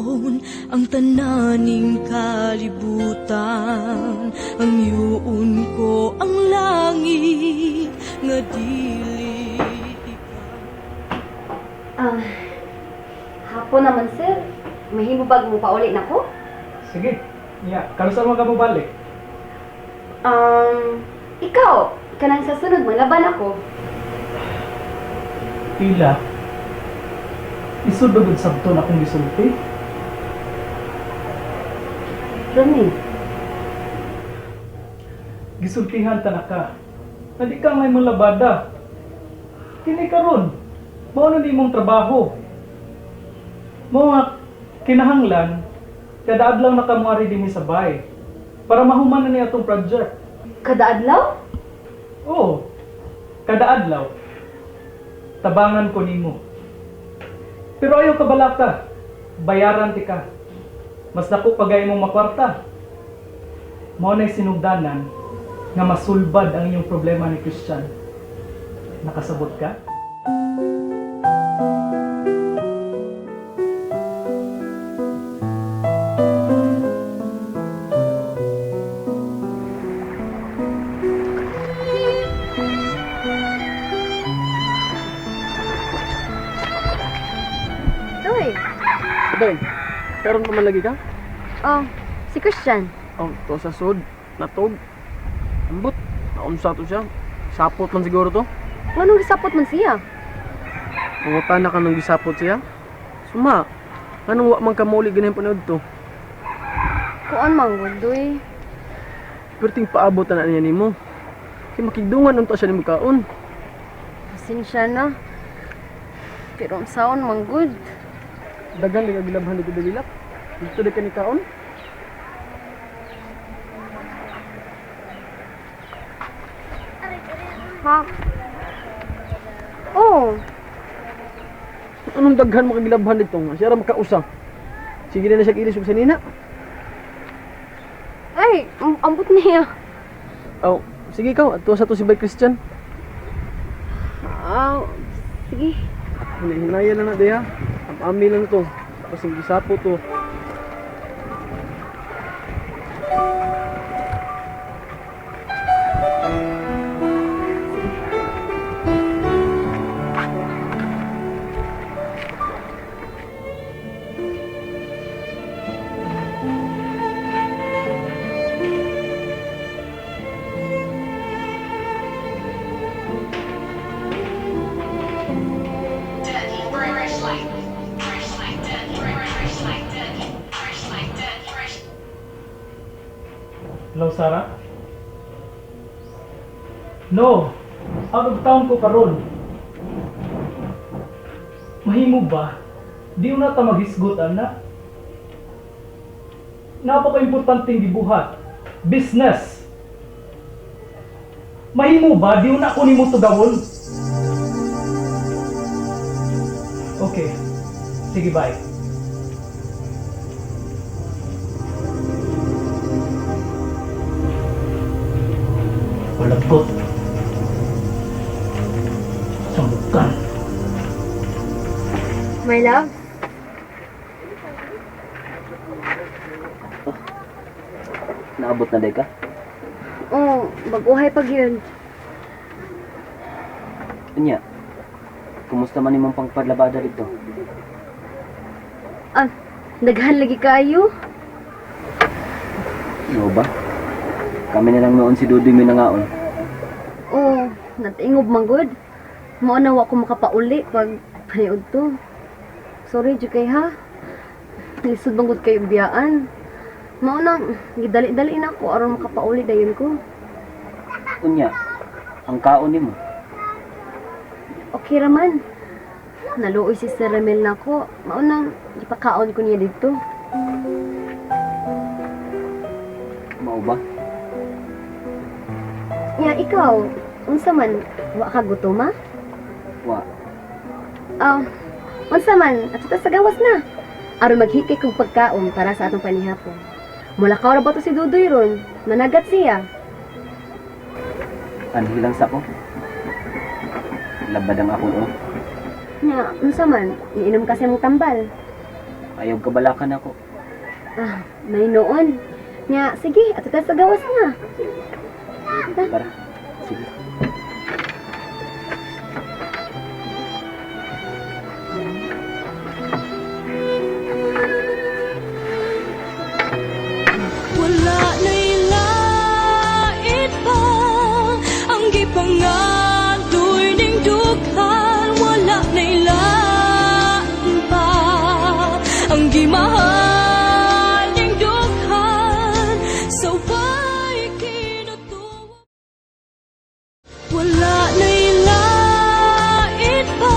Hangyoon ang tananing kalibutan, hangyoon ko ang langit nga dili ikaw. Ah, hapon naman, sir. Mahimo bag mo pauli na ko? Sige. Yeah, karon mo ka mobalik? Ikaw, kanang sa sunod manglaban ako. Pila. Isod ba gud sabton akong gisulti? Rumi, Gisultihan ta na ka. Na di ka ngay mong labada. Kini karon, mao na nimong trabaho. Mao nga kinahanglan kada adlaw na ka moari dinhi sa bay para mahuman na ni atong project. Kada adlaw? Oo. Kada adlaw tabangan ko nimo. Pero ayaw ka balaka. Bayaran ti ka. Mas dako pagay mong makwarta. Mao na'y sinugdanan nga masulbad ang iyong problema ni Christian. Nakasabot ka? Toy. Day, karon pa man lagi ka? Oh, si Christian. Oh, to sa sud, natog. Ambot, naunsa to siya. Sapot man siguro to. Nganong gisapot man siya? Pangutan na ka nung gisapot siya. Suma, anong wa man ka mauli ganyan panood to? Kuan man gud, doy. Perting paabot na niya nimo. Kay makigdungan unta siya nimo kaon. Pasensya na. Pero ang saon man gud. Dagan di ka gilabhan dito dalilak. Dito di ka ni kaon. Ha? Oh, Anong daghan mo kagilabhan dito nga? Siya ra makausa. Sige na na siya kilis og sanina. Ay, ambot niya. Oh, sige ikaw, ato sa to si Bay Christian. Ah, sige. Hinaya lang na diha. Am-ami lang to. Tapos yung gisapo to. Hello, Sarah? No. Out of town ko karon. Mahimo ba? Di na ta maghisgot, ana. Napaka-importanteng gibuhat. Business. Mahimo ba? Di na ako nimo tugawon. Okay. Sige, bye. Walagot. Sambukan. My love? Naabot na day ka? Oh, baguhay pag yun. Unya, kumusta man imong pangpadlabada dito? Ah, daghan lagi kayo. No ba? Kami na lang noon si Dudoy may nangaon. Oh, natingob man gud. Mao na wa ko makapauli pag paniud to. Sorry jud kay ha. Lisod man gud kayo biyaan. Mao na gidali-dali na ako aron makapauli dayon ko. Unya, ang kaon nimo. Okay ra man. Naluoy si Sir Ramel na ako. Mao na gipakaon ko niya didto. Mao ba? Nya ikaw, unsa man wa ka gutom ha? Wa. Ah, unsa man at sa gawas na. Aron maghikay kog pagkaon para sa atong panihapon. Mulakaw ra ba to si Dudoy ron? Managat siya. Anhi lang sa ko. Labad ang ako oh. Nya, unsa man, iinom kasi mong tambal. Ayaw kabalakan ako. Ah, may noon. Nya, sige, ato ta sa gawas na. Tara. Sige. Wala na'y lait pa ang gipangadoy ning dughan. Wala na'y lain pa ang gimahal ning dughan. Sa way kinutuwa. Wala na'y lait pa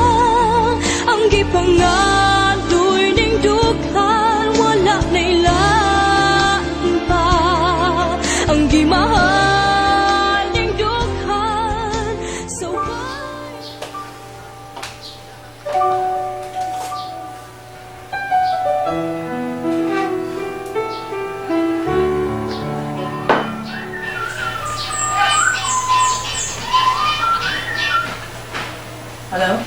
ang gipangadoy ning dughan. Wala na'y lain pa ang gimahal ning dughan. Sa way Hello?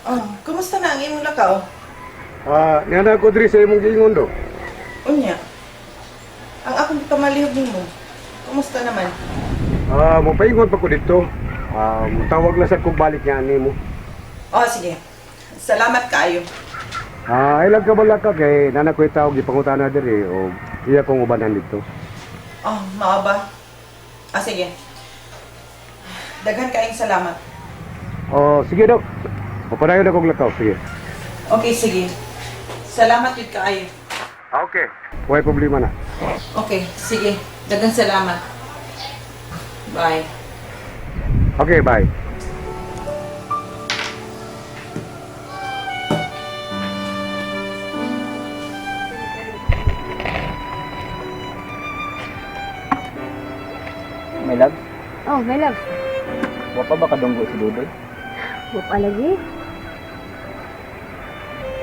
Oh, kumusta na ang imong lakaw? Ah, nga ko diri sa imong giingon do. Unya. Ang akong pamalihog nimo. Kumusta naman? Ah, mopaingon pa ko dito. Ah, mutawag na sad kog balik niya nimo. Oh, sige. Salamat kaayo. Ah, ilang ka bala ka kay nana ko'y tawag gipangutana diri o iya kong ubanan dito. Oh, mao ba? Ah, sige. Daghan kaayong salamat. Oh, sige dok. Mapadayon akong lakaw, sige. Okay, sige. Salamat yun kaayo. Ah, okay. Way problema na. Okay, sige. Daghan salamat. Bye. Okay, bye. My love, Oh, my love. wa pa ba kadunggo si Dudoy? Wa pa lagi.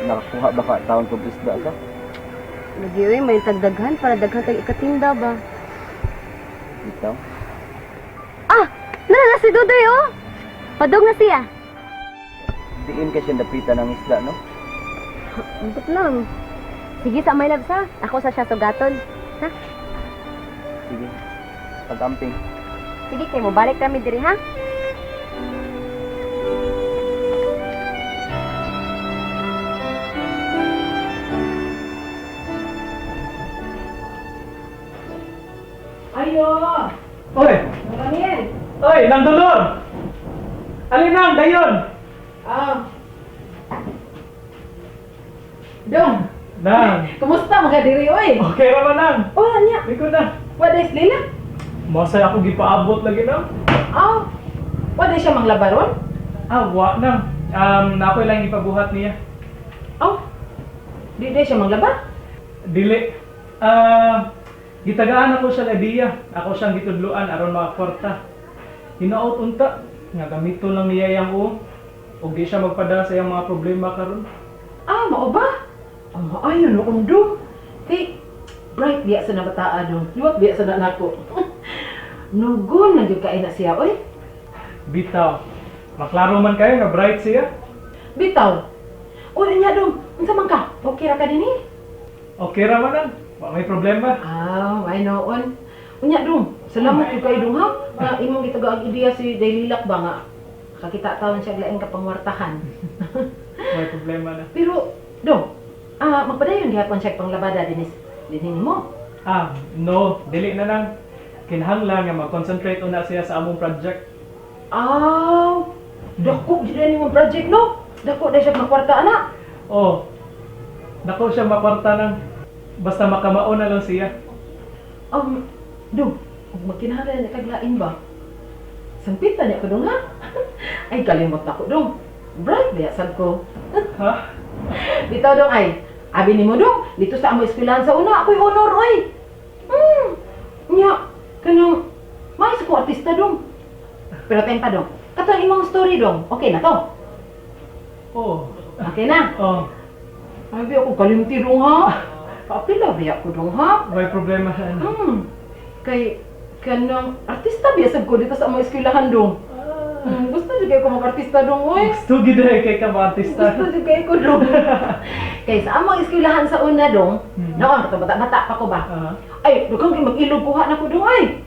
Nakakuha ba ka taon kog isda sa? Lagi oy, may tagdaghan para daghan tag ikatinda ba. Bitaw. Ah, nara na si Dudoy oh. Padong na siya. Diin ka siya dapitan ng isda, no? Ambot lang. Sige sa my love sa. Ako sa siya sugaton. Ha? Sige. Pag-amping. Sige kay mo balik kami diri ha. Ayo! Oy! Ramil! Oy, Nang Dolor! Alin nang, dayon! Ah. Dong, Nang! kumusta mga diri oy? Okay ra ba nang? Oh, nya. Ikaw na. Wala is Lila? Masay ako gipaabot lagi nang. Ah. Wala siya manglabaron? Ah, wa nang. Na ako lang ipabuhat niya. Oh. Di di siya manglaba? Dili. Ah, gitagaan ako siya idea. Ako siyang gitudloan aron makakwarta. Hinaot unta nga gamito lang niya yang uong. Ug di siya magpadala sa iyang mga problema karon. Ah, mao ba? Oh, maayo no dong. Kay bright biya sa nabataa dong. Liwat biya sa nako. Nugon na gyud kay na siya oy. Bitaw. Maklaro man kayo nga bright siya. Bitaw. Uy, nya dong. Unsa man ka? Okay ra ka dinhi? Okay ra man nang. Wa may problema. Ah, ay noon. Unya dong, salamat jud kay dong ha. Nga imong gitugaag ideya si Daylilak ba nga kakita taon siya og laing kapangwartahan. May problema na. Pero dong, ah magpadayon gihapon siya og panglabada dinis dinhi nimo. Ah, no, dili na nang. Kinahanglan nga mag-concentrate una siya sa among project. Ah, dako jud ni imong project no. Dako dai siya makwarta ana. Oh. Dako siya makwarta nang basta makamao na lang siya. Dong, ug magkinahanglan na kag lain ba? Sampitan niya ko dong ha. Ay kalimot na ko dong. Bright biya sad ko. Ha? Bitaw dong ay, abi nimo dong, dito sa amo eskwelahan sa una ako'y honor oy. Hmm. Nya, kanang may ko artista dong. Pero time pa dong. Katong imong story dong. Okay na to. Oh. Okay na. Oh, Ay, bi ako kalimti dong ha. Paapila bi ako dong ha. may problema na. Kay kanang artista biya sad ko dito sa amo eskwelahan dong. Gusto jud kay ko mag-artista dong oy. Gusto gid eh, kay ka artista. Gusto jud kay ko dong. Kay sa among eskwelahan sa una dong, noon katong bata-bata pa ko ba. Ay, dughan kay mag-ilog kuha na ko dong ay.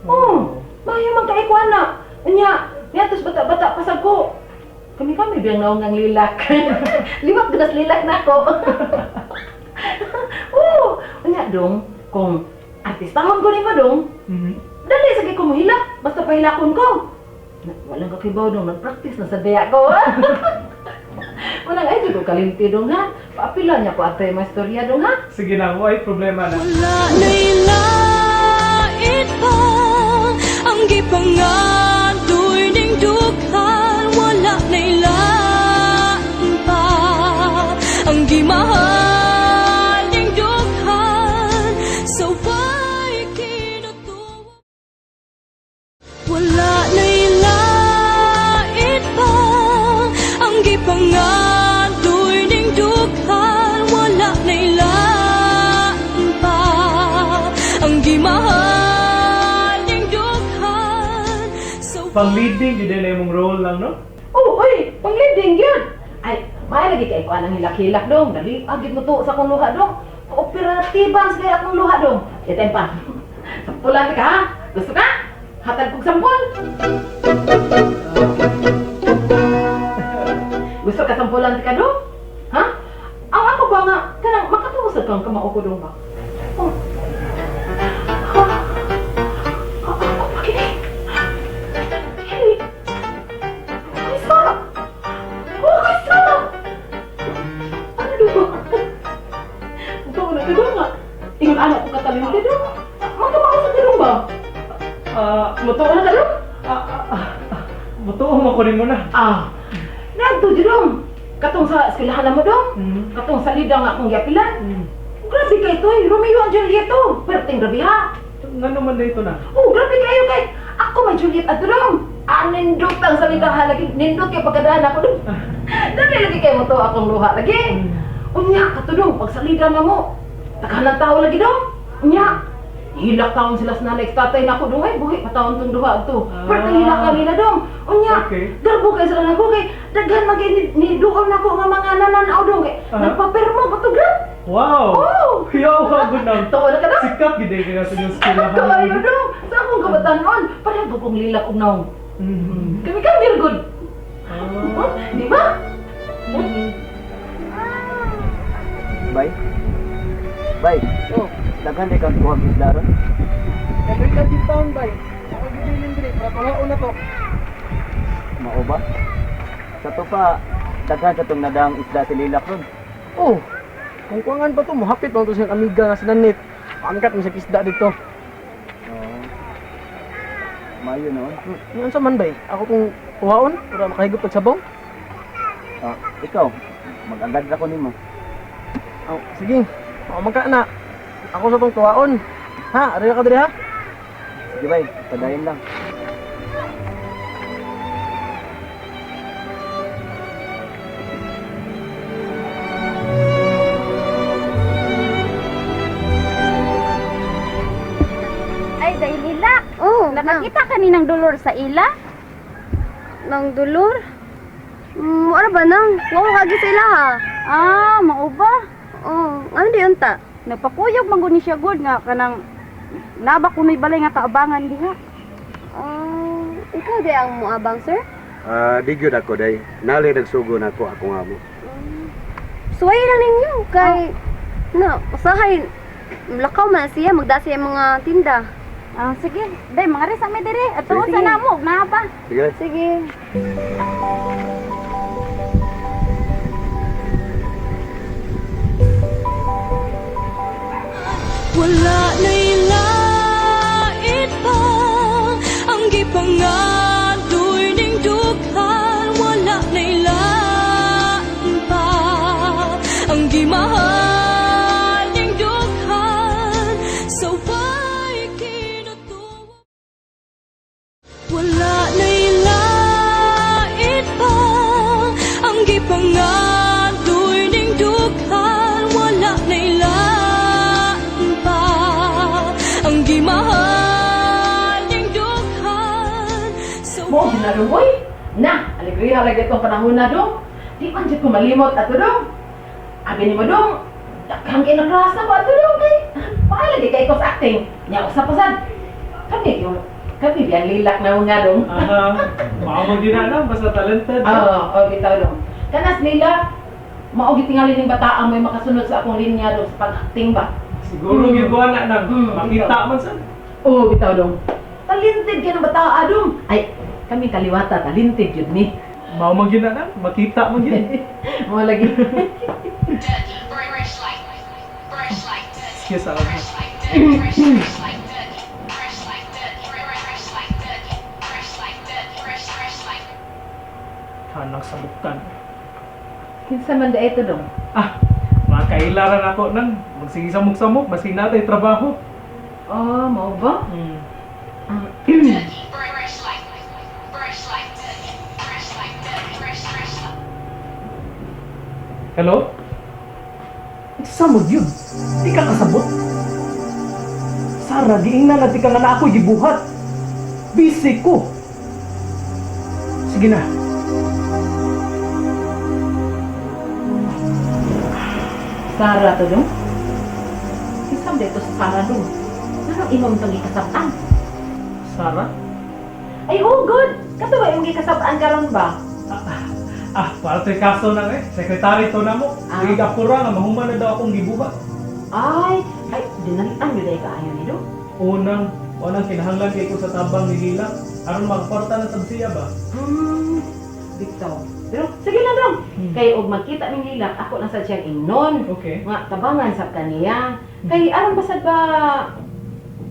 Oh, maayo man kay ko ana. Unya, niadto bata-bata pa sad ko. Kami-kami biyang naong ang lilak. Liwat ganas lilak nako. Oh, unya dong, kung artistahon ko nimo dong, dali sige ko mohilak, basta pahilakon ko. Na, walang kakibaw dong, nag-practice na sa daya ko. Walang ay, di ko kalimti dong ha. Paapila niya ko atay maistorya dong ha. Sige na, way problema na. Wala na'y lait pa ang gipangandoy ning dughan. Wala na'y lain pa ang gimahal ning dughan. Sa way kinutuwa. Wala na'y lait pa ang gipangandoy ning dughan. Wala na'y lain pa ang gimahal ning dughan. Sa Pang leading gid na imong role lang, no? Oh, uy, pang-leading yun. Ay, may lagi kay kuan ang hilak-hilak dong. Dali, agit mo to sa akong luha dong. Kooperatiba sa kaya akong luha dong. Itay pa. Sampulan ka ha? Gusto ka? Hatag kog sampol. Gusto ka sampulan ka dong? Ha? Ang ako ba nga, kanang makatuo sa kang kamao ko dong ba? Oh. Ha? Ako pa kini. Hey. Kaysa! Oh, kaysa! Ano ba? Ikaw na ka nga. Ingon anak ko katalente dong. Magkamao sa kadong ba? Mutuo na ka dong? Mutuo mo ko rin mo na. Ah, nagto dong. Katong sa eskwelahan na mo dong. Katong sa lida nga akong giapilan. Grabe kay to, eh. Romeo and Juliet to. Perting grabe ha. Ngano man na ito na? Oh, grabe kayo kay ako may Juliet ato dong. Ah, nindot ang salita ha lagi. Nindot kay pagkadaan ako dong. Dali lagi kay mo to akong luha lagi. Unya kato dong pagsalida na mo. Takahan ng tao lagi dong. Unya. Hilak taon sila sa nanay tatay nako dong ay buhi pa taon tong duha to. Perting hilak kanila dong. Unya. Garbo kay sila nako kay daghan man kay ni duol nako nga mga nananaw dong kay nagpapirmo pa to grab. Wow! Oh! Yo, good na. Tuo na ka dong? Sikat gid eh kaya sa inyong eskwelahan. Kayo dong. Sa akong kabatanon, pareho ko kong lilak og naong. Kami kami good. Di ba? Bay? Bay? Oh. Daghan di kang kuha isda ron. Every ka di taon, bay. Ako gibilin diri para tuwaon na to. Mao ba? Sa to pa, daghan sa tong nadaang isda si Lilak ron. Oh. Kung kuangan pa to, mohapit man to siyang amiga nga si Nanit. Pangkat mo siya isda dito. Oo. Maayo noon. Yun sa man bay. Ako kung kuhaon para makahigop pag sabong. Ah, ikaw, mag-agad ra ko nimo. Oh, sige. Ako magka na. Ako sa tong tuwaon. Ha, ari ka diri ha? Sige bay, padayon lang. Ay, dahil ilak. Oh, Nakakita ka ni ng dolor sa ila? Nang dolor? Ano ba nang? Wa ko kagi sa ila ha. Ah, mao ba? Oh, ano di unta? Nagpakuyog man gud ni siya gud nga kanang naba kuno'y balay nga kaabangan diha. Ah, ikaw di ang muabang, sir? Ah, di gyud ako day. Nali nagsugo na ako akong amo. Suway lang ninyo kay na usahay lakaw man siya magda siya mga tinda. Ah, sige. Day, mga resa mi diri. At tuon Sige. sa namo, naa pa. Sige. Sige. Wala na'y lait pa ang gipangandoy ning dughan. Wala na'y lain pa ang gimahal ning dughan. Sa way kinutuwa. Wala na'y lait pa ang gipangandoy ning dughan. Wala na'y lain pa na dong, oy. Na, alegriha lagi itong panahon na dong. Di man jud ko malimot ato dong. Abi nimo dong, daghang kinaklasa ko ato dong kay. Paay lagi kay ko sa acting. Nya usa pa sad. Kami yung kami biyan lilak na nga dong. Aha. Mao man gyud na basta talented. Oo, oh, bitaw dong. Kanas nila mao gitingali ning bataa may makasunod sa akong linya dong sa pag-acting ba. Siguro gyud ko ana nang makita man sad. Oo, bitaw dong. Talented kay ng bataa dong. Ay, kami kaliwata talented yun ni. Mao man gyud na makita man gyud. Mo lagi. Excuse ako. Hanang sabukan. Kinsa man da ito dong? Ah, makailaran ako nang magsige samok-samok maski natay trabaho. Oh, mao ba? Hello? Samod yun. Di ka kasabot. Sara, giingnan na di ka nga na ako'y gibuhat. Busy ko. Sige na. Sara to dong? Kinsa man da ito sa Sara dong? Anong imong itong gikasab-an? Sara? Ay, oh, good! Kato ba imong gikasab-an karon ba? Ah, para to'y kaso na eh. Sekretary to na mo. Ah. Sige kapura nga mahuman na daw akong gibuhat. Ay, ay, dinalian yun ay kaayo ni dong. Unang, unang kinahanglan kay ko sa tabang ni Lila. Aron magporta na sab siya ba? Bitaw. Pero sige lang dong. Kay og magkita ning Lila, ako na sad siyang ingnon. Okay. Nga tabangan sab kaniya. Kay aron basad ba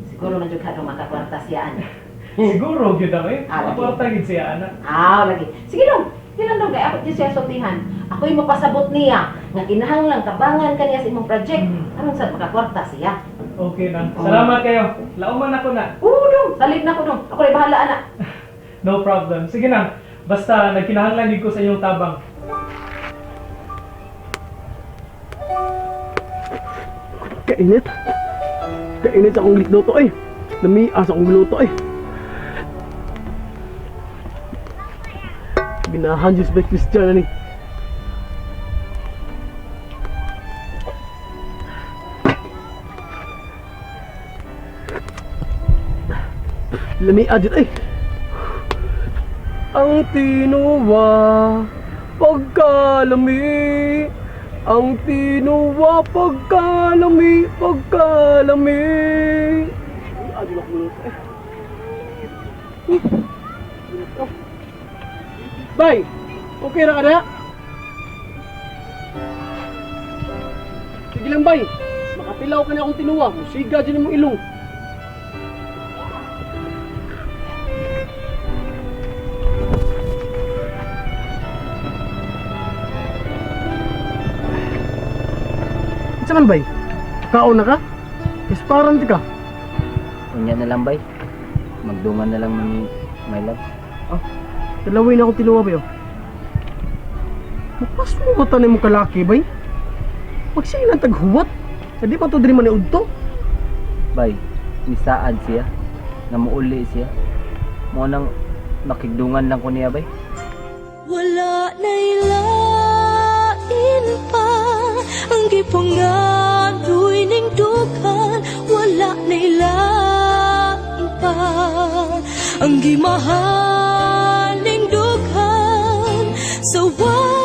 siguro na jud kadong makakwarta siya ana. Siguro gyud ang eh. Ah, lagi. Makakwarta gyud siya ana. Ah, lagi. Sige dong. Sige lang dong kay ako jud siya sultihan. Ako'y mapasabot niya nga kinahanglan tabangan kaniya sa imong project. Aron sad makakwarta siya. Okay na. Oh. Salamat kayo. Lauman ako na. Oo dong, salig na ko dong. Ako ray bahala ana. No problem. Sige na. Basta nagkinahanglan gyud ko sa inyong tabang. Kainit. Kainit sa akong luto eh. Namias akong luto eh. Binahan just by Christian ani. Lamia dyan eh. Ang tinuwa pagkalami, ang tinuwa pagkalami, pagkalami. Adi ako luto eh. Bay, okay ra ka na? Sige lang bay, makapilaw ka na akong tinuwa, musiga dyan imong ilong. Unsa man bay? Kaon na ka? Isparan ti ka. Unya na lang bay. Magdungan na lang ni my love. Oh, dalawin akong tinuwa bay oh. Mapas mo ba tanay mo kalaki bay? Magsige lang taghuwat. Sa di pa to diri man udto. Bay, nisaad siya. Nga muuli siya. Mo nang makigdungan lang ko niya bay. Wala na'y lain pa ang gipangadoy ning dughan. Wala na'y lain pa ang gimahal ning dughan. Sa wa